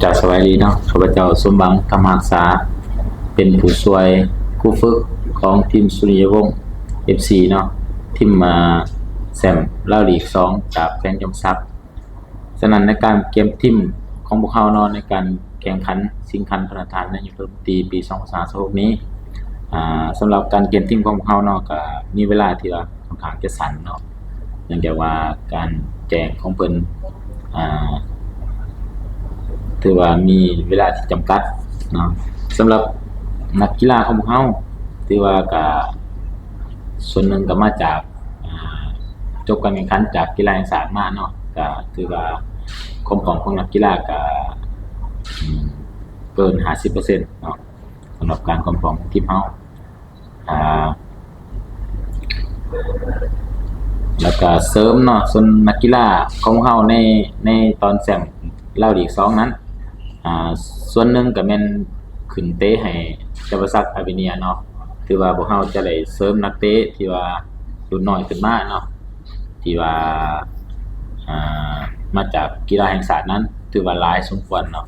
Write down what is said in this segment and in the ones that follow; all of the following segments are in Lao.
ເຈົ້າ ສະບາຍດີເນາະ, ຂ້າພະເຈົ້າ ສົມຫວັງ ທຳຮັກສາ ເປັນຜູ້ຊ່ວຍຄູຝຶກຂອງທີມສຸລິຍະວົງ ເອັຟຊີ ເນາະ, ທີມ ອາ ແຊມລາວລີກສອງ ຈາກແຂວງຈຳປາສັກ. ສະນັ້ນ ໃນການກຽມທີມຂອງພວກເຮົາເນາະ ໃນການແຂ່ງຂັນຊິງຂັນພະລາຊະທານນາຍົກລັດຖະມົນຕີປີສອງພັນຊາວຫົກນີ້ ອາ ສຳລັບການກຽມທີມຂອງພວກເຮົາເນາະ ກະມີເວລາທີ່ວ່າ ຂ້ອນຂ້າງຈະສັ້ນເນາະ, ເນື່ອງຈາກວ່າການແຈ້ງຂອງເພິ່ນ ອາ ຖືວ່າມີເວລາທີ່ຈຳກັດເນາະ. ສຳລັບນັກກິລາຂອງພວກເຮົາ ຖືວ່າກະສ່ວນໜຶ່ງກະມາຈາກ ອາ ຈົບການແຂ່ງຂັນຈາກກິລາແຫ່ງຊາດມາເນາະ, ກະຖືວ່າຄວາມພ້ອມຂອງນັກກິລາກະ ອາ ເກີນຫ້າສິບເປີເຊັນເນາະ ສຳລັບການຄວາມພ້ອມຂອງທີມເຮົາ. ອາ ແລ້ວກະເສີມເນາະ ສ່ວນນັກກິລາຂອງເຮົາໃນ ໃນຕອນແຊມລາວລີກສອງນັ້ນ ອາ ສ່ວນໜຶ່ງກະແມ່ນຂຶ້ນເຕະໃຫ້ຈຳປາສັກອາເວເນຍເນາະ, ຖືວ່າພວກເຮົາຈະໄດ້ເສີມນັກເຕະທີ່ວ່າລຸ້ນນ້ອຍຂຶ້ນມາເນາະ ທີ່ວ່າ ອາ ມາຈາກກິລາແຫ່ງຊາດນັ້ນ ຖືວ່າຫຼາຍສົມຄວນເນາະ.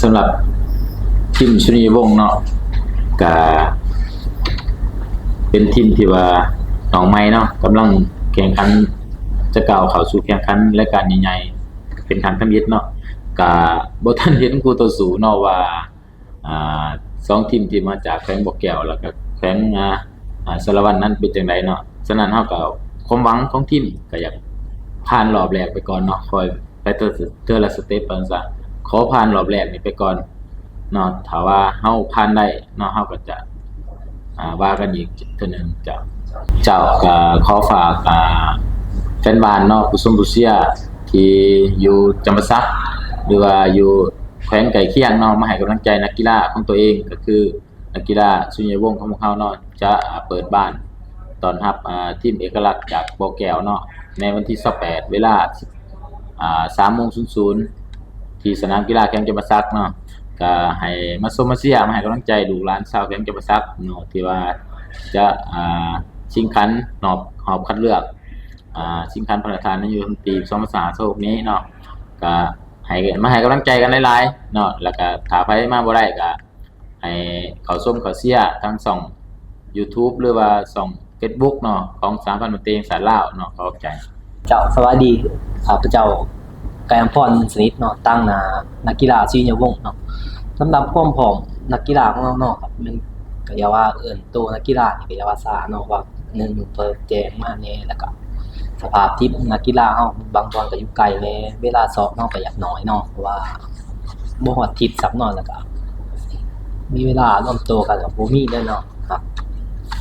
ສຳລັບທີມສຸລິຍະວົງເນາະ ກະເປັນທີມທີ່ວ່ານ້ອງໃໝ່ເນາະ ກຳລັງແຂ່ງຂັນ ຈະກ້າວເຂົ້າສູ່ແຂ່ງຂັນລາຍການໃຫຍ່ໆ ເປັນຄັ້ງທຳອິດເນາະ, ກະບໍ່ທັນເຫັນຄູ່ຕໍ່ສູ້ເນາະວ່າ ອາ ສອງທີມທີ່ມາຈາກແຂວງບໍ່ແກ້ວ ແລ້ວກະແຂວງ ອາ ອາ ສາລະວັນນັ້ນເປັນຈັ່ງໃດເນາະ. ສະນັ້ນເຮົາກະ ຄວາມຫວັງຂອງທີມກະຢາກຜ່ານລອບແລກໄປກ່ອນເນາະ, ຄ່ອຍໄປເທື່ອ ເທື່ອລະສະເຕັບວ່າຊັ້ນຊະ, ຂໍຜ່ານລອບແລກນີ້ໄປກ່ອນເນາະ. ຖ້າວ່າເຮົາຜ່ານໄດ້ເນາະ ເຮົາກະຈະ ອາ ວ່າກັນອີກເທື່ອໜຶ່ງ. ເຈົ້າ ເຈົ້າ ກະຂໍຝາກ ອາ ແຟນບ້ານເນາະ ຜູ້ຊົມຜູ້ເຊຍທີ່ຢູ່ຈຳປາສັກ ຫຼືວ່າຢູ່ ແຂວງໃກ້ຄຽງເນາະ ມາໃຫ້ກຳລັງໃຈນັກກິລາຂອງຕົວເອງ ກະຄືນັກກິລາສຸລິຍະວົງຂອງພວກເຮົາເນາະ ຈະເປີດບ້ານຕ້ອນຮັບ ອາ ທີມເອກະລັກຈາກບໍ່ແກ້ວເນາະ ໃນວັນທີຊາວແປດ ເວລາ ອາ ສາມໂມງສູນສູນ ທີ່ສະໜາມກິລາແຂວງຈຳປາສັກເນາະ. ກະໃຫ້ມາຊົມມາເຊຍ ມາໃຫ້ກຳລັງໃຈລູກຫຼານຊາວແຂວງຈຳປາສັກເນາະ ທີ່ວ່າຈະ ອາ ຊິງຂັນຮອບ ຮອບຄັດເລືອກ ອາ ຊິງຂັນພະລາຊະທານນາຍົກລັດຖະມົນຕີສອງພັນຊາວຫົກນີ້ເນາະ. ກະໃຫ້ ມາໃຫ້ກຳລັງໃຈກັນຫຼາຍໆເນາະ, ແລ້ວກະຖ້າໃຜມາບໍ່ໄດ້ກະໃຫ້ເຂົ້າຊົມເຂົ້າເຊຍທາງຊ່ອງຢູທູບ ຫຼືວ່າຊ່ອງເຟສບຸກເນາະ ຂອງສະຫະພັນໝໍເຕະແຫ່ງຊາດລາວເນາະ. ຂອບໃຈ. ເຈົ້າ ສະບາຍດີ, ຂ້າພະເຈົ້າ ໄກອຳພອນ ເງິນສະໜິດເນາະ, ຕາງໜ້ານັກກິລາສຸລິຍະວົງເນາະ. ສຳລັບຄວາມພ້ອມນັກກິລາຂອງເຮົາເນາະ ກະແມ່ນ ກະຢ່າວ່າເອີ້ນໂຕນັກກິລານີ້ ກະຢ່າວ່າຊ້າເນາະ, ວ່າໜຶ່ງເພິ່ນແຈ້ງມາແດ່ ແລ້ວກະສະພາບທີມນັກກິລາເຮົາ ບາງບ່ອນກະຢູ່ໄກແດ່, ເວລາຊ້ອມເຮົາກະຢາກໜ້ອຍເນາະ ເພາະວ່າບໍ່ຮອດທິດຊ້ຳເນາະ, ແລ້ວກະມີເວລາລວມໂຕກັນກະບໍ່ມີເລີຍເນາະ.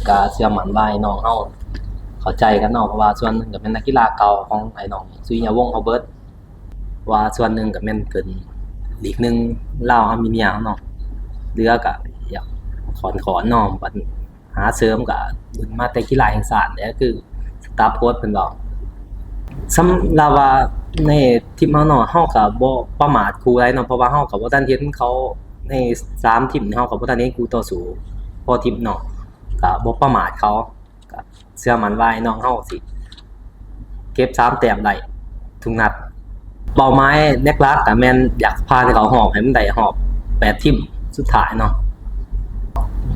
ກະເຊື່ອໝັ້ນວ່າອ້າຍນ້ອງເຮົາເຂົ້າໃຈກັນເນາະ, ເພາະວ່າສ່ວນໜຶ່ງກະແມ່ນນັກກິລາເກົ່າຂອງອ້າຍນ້ອງສຸລິຍະວົງເຮົາເບິດ, ວ່າສ່ວນໜຶ່ງກະແມ່ນຂຶ້ນລີກໜຶ່ງລາວອາເມເນຍເນາະ, ເຫຼືອກະຢາກຂອນຂອນເນາະ, ບັດຫາເສີມກະເບິ່ງມາແຕ່ກິລາແຫ່ງຊາດແຫຼະ ຄືສະຕາຟຟອດເພິ່ນເວົ້າ. ສຳລັບວ່າໃນທີມເຮົາເນາະ ເຮົາກະບໍ່ປະໝາດຄູ່ໃດເນາະ, ເພາະວ່າເຮົາກະບໍ່ທັນເຫັນເຂົາໃນສາມທີມ, ເຮົາກະບໍ່ທັນເຫັນຄູ່ຕໍ່ສູ້ພໍທີມເນາະ, ກະບໍ່ປະໝາດເຂົາ. ກະເຊື່ອໝັ້ນວ່າອ້າຍນ້ອງເຮົາຊິເກັບສາມແຕ້ມໄດ້ທຸກນັດ. ເປົ້າໝາຍຫຼັກໆກະແມ່ນຢາກຜ່ານເຂົ້າຮອບໃຫ້ມັນໄດ້ຮອບແປດທີມສຸດທ້າຍເນາະ.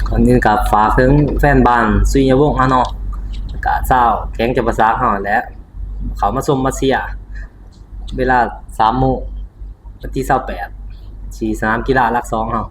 ກ່ອນອື່ນກະຝາກເຖິງແຟນບ້ານສຸລິຍະວົງເຮົາເນາະ, ກະຊາວແຂວງຈຳປາສັກເຮົາຫັ້ນແຫຼະ ເຂົ້າມາຊົມມາເຊຍ ເວລາສາມໂມງ ວັນທີຊາວແປດ ທີ່ສະໜາມກິລາຫຼັກສອງເຮົາ.